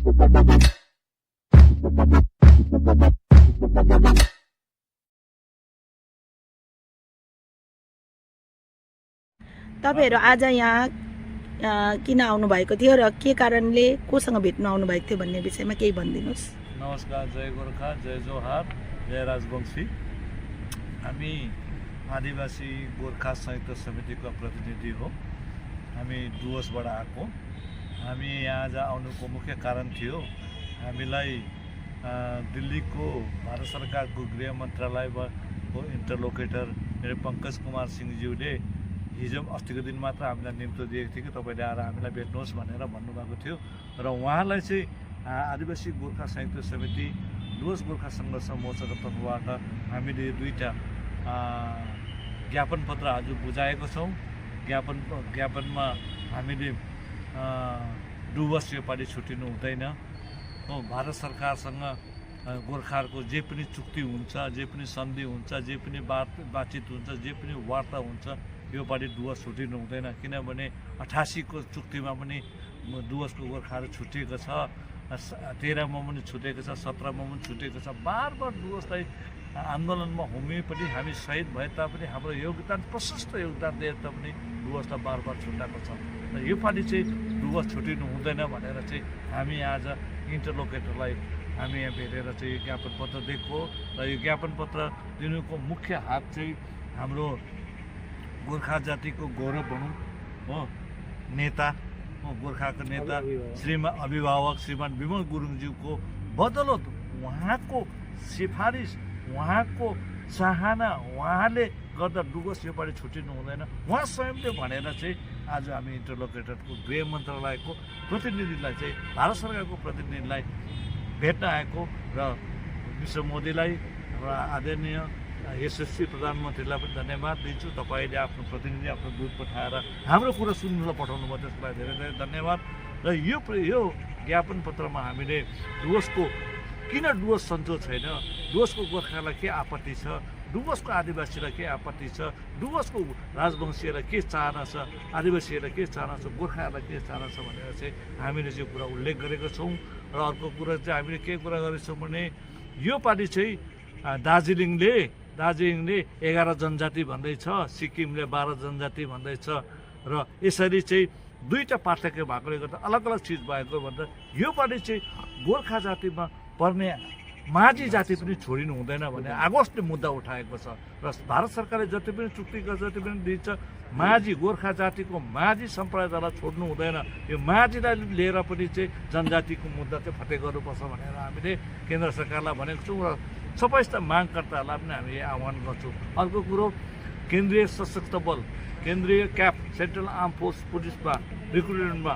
तपाईहरु आज यहाँ किन आउनु भएको थियो र के कारणले कोसँग भेट्न आउनु भएको थियो भन्ने विषयमा केही भनिदिनुस्। नमस्कार, जय गोर्खा, जय जोहार, जय राजवंशी। हामी आदिवासी गोर्खा संयुक्त समितिको प्रतिनिधि हो। हामी डुवर्सबाट आएको। हामी यहाँ आज आउनुको मुख्य कारण थियो, हामीलाई दिल्लीको भारत सरकारको गृह मन्त्रालयको इन्टरलोकेटर मेरो पङ्कज कुमार सिंहज्यूले हिजो अस्तिको दिन मात्र हामीलाई निम्तो दिएको थियो कि तपाईँले आएर हामीलाई भेट्नुहोस् भनेर भन्नुभएको थियो र उहाँलाई चाहिँ आदिवासी गोर्खा संयुक्त समिति डुवर्स गोर्खा सङ्घर्ष मोर्चाको तर्फबाट हामीले दुईवटा ज्ञापन पत्र आज बुझाएको छौँ। ज्ञापनमा हामीले डुवर्स योपालि छुट्टिनु हुँदैन हो। भारत सरकारसँग गोर्खाहरूको जे पनि चुक्ति हुन्छ, जे पनि सन्धि हुन्छ, जे पनि बातचित हुन्छ, जे पनि वार्ता हुन्छ, योपालि डुवर्स छुट्टिनु हुँदैन। किनभने 88 को चुक्तिमा पनि डुवर्सको गोर्खाहरू छुटिएको छ, 13 मा पनि छुटेको छ, 17 मा पनि छुटेको छ। बार डुवर्सलाई आन्दोलनमा हुमी पनि हामी शहीद भए तापनि हाम्रो योगदान प्रशस्त योगदान दिए तापनि डुवर्सलाई बार छुट्याएको छ र योपालि चाहिँ डुवर्स छुटिनु हुँदैन भनेर चाहिँ हामी आज इन्टरलोकेटरलाई हामी यहाँ भेटेर चाहिँ ज्ञापन पत्र दिएको र यो ज्ञापन पत्र दिनुको मुख्य हात चाहिँ हाम्रो गोर्खा जातिको गौरव भनौँ हो नेता हो, गोर्खाको नेता अभिभावक श्रीमान विमल गुरुङज्यूको बदौलत, उहाँको सिफारिस, उहाँको चाहना, उहाँले गर्दा डुवर्स योपालि छुटिनु हुँदैन। उहाँ स्वयंले भनेर चाहिँ आज हामी इन्टरलोकेटरको गृह मन्त्रालयको प्रतिनिधिलाई चाहिँ भारत सरकारको प्रतिनिधिलाई भेट्न आएको र मिस्टर मोदीलाई र आदरणीय यशस्वी प्रधानमन्त्रीलाई पनि धन्यवाद दिन्छु। तपाईँले आफ्नो प्रतिनिधि, आफ्नो दूत पठाएर हाम्रो कुरा सुन्नुलाई पठाउनु भयो, त्यसलाई धेरै धेरै धन्यवाद। र यो ज्ञापन पत्रमा हामीले डुवर्सको किन डुवर्स सन्चो छैन, डुवर्सको गोर्खालाई के आपत्ति छ, डुवर्सको आदिवासीलाई के आपत्ति छ, डुवर्सको राजवंशीहरूलाई के चाहना छ, आदिवासीहरूलाई के चाहना छ, गोर्खाहरूलाई के चाहना छ भनेर चाहिँ हामीले चाहिँ कुरा उल्लेख गरेको छौँ। र अर्को कुरा चाहिँ हामीले के कुरा गरेको छौँ भने योपालि चाहिँ दार्जिलिङले 11 जनजाति भन्दैछ, सिक्किमले 12 जनजाति भन्दैछ र यसरी चाहिँ दुईवटा पार्थक्य भएकोले गर्दा अलग अलग चिज भएको भन्दा योपालि चाहिँ गोर्खा जातिमा पर्ने माझी जाति पनि छोडिनु हुँदैन भन्ने आगोसले मुद्दा उठाएको छ र भारत सरकारले जति पनि चुक्ति गर्छ, जति पनि दिन्छ, माझी गोर्खा जातिको माझी सम्प्रदायलाई छोड्नु हुँदैन। यो माझीलाई लिएर पनि चाहिँ जनजातिको मुद्दा चाहिँ फटे गर्नुपर्छ भनेर हामीले केन्द्र सरकारलाई भनेको छौँ र सबै मागकर्ताहरूलाई पनि हामी आह्वान गर्छौँ। अर्को कुरो, केन्द्रीय सशस्त्र बल, केन्द्रीय क्याप, सेन्ट्रल आर्म फोर्स पुलिसमा रिक्रुटमेन्टमा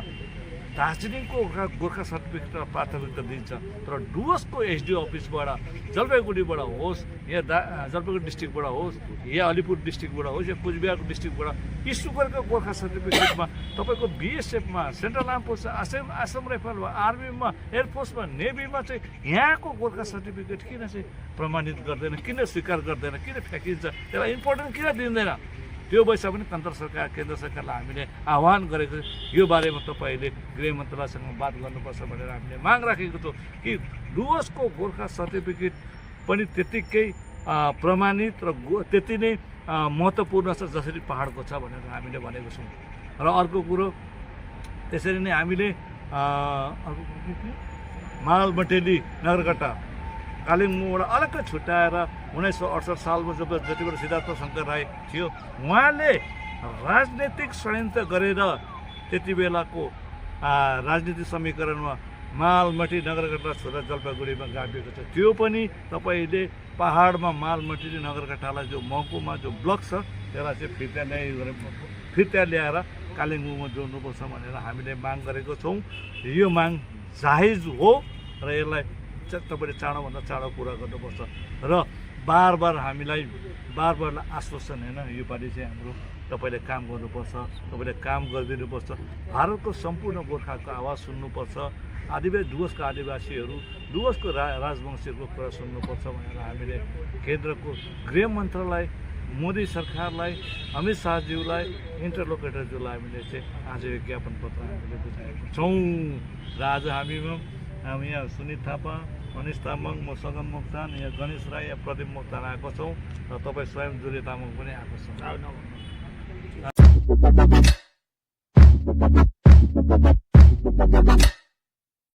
दार्जिलिङको गोर्खा सर्टिफिकेटलाई प्राथमिकता दिन्छ, तर डुवर्सको एसडिओ अफिसबाट, जलपाइगुडीबाट होस्, यहाँ जलपाइगुडी डिस्ट्रिक्टबाट होस्, या अलिपुर डिस्ट्रिक्टबाट होस्, या कुचबिहारको डिस्ट्रिक्टबाट इस्यु गरेको गोर्खा सर्टिफिकेटमा तपाईँको बिएसएफमा, सेन्ट्रल आर्म फोर्स, आसाम राइफलमा, आर्मीमा, एयरफोर्समा, नेभीमा चाहिँ यहाँको गोर्खा सर्टिफिकेट किन चाहिँ प्रमाणित गर्दैन, किन स्वीकार गर्दैन, किन फ्याँकिन्छ, त्यसलाई इम्पोर्टेन्ट किन दिँदैन? त्यो विषय पनि केन्द्र सरकारलाई हामीले आह्वान गरेको यो बारेमा तपाईँले गृह मन्त्रालयसँग बात गर्नुपर्छ भनेर हामीले माग राखेको छौँ कि डुवर्सको गोर्खा सर्टिफिकेट पनि त्यत्तिकै प्रमाणित र त्यति नै महत्त्वपूर्ण छ जसरी पहाडको छ भनेर हामीले भनेको छौँ। र अर्को कुरो, त्यसरी नै हामीले मालमटेली नगरकट्टा कालिम्पोङबाट अलग्गै छुट्याएर 1968 सालमा जब जति बेला सिद्धार्थ शङ्कर राई थियो, उहाँले राजनैतिक षड्यन्त्र गरेर त्यति बेलाको राजनीतिक समीकरणमा मालमटी नगरकट्टा छोडेर जलपाइगुडीमा गाभिएको छ। त्यो पनि तपाईँले पहाडमा मालमटी नगरकट्टालाई जो महकुमा जो ब्लक छ त्यसलाई चाहिँ फिर्ता ल्याएर कालिम्पोङमा जोड्नुपर्छ भनेर हामीले माग गरेको छौँ। यो माग जायज हो र यसलाई तपाईँले चाँडोभन्दा चाँडो पुरा गर्नुपर्छ र बार हामीलाई आश्वासन होइन, योपालि चाहिँ हाम्रो तपाईँले काम गर्नुपर्छ, तपाईँले काम गरिदिनुपर्छ, भारतको सम्पूर्ण गोर्खाको आवाज सुन्नुपर्छ, डुवर्सको आदिवासीहरू, डुवर्सको राजवंशीहरूको कुरा सुन्नुपर्छ भनेर हामीले केन्द्रको गृह मन्त्रालय, मोदी सरकारलाई, अमित शाहज्यूलाई, इन्टरलोकेटरज्यूलाई हामीले चाहिँ आज यो ज्ञापन पत्र हामीले बुझाएको छौँ। र आज हामीमा हामी यहाँ सुनित थापा, मनिष तामाङ, म सगन मोक्तान, यहाँ गणेश राई, यहाँ प्रदीप मोक्तान आएको छौँ र तपाईँ स्वयं जुरे तामाङ पनि आएको छ।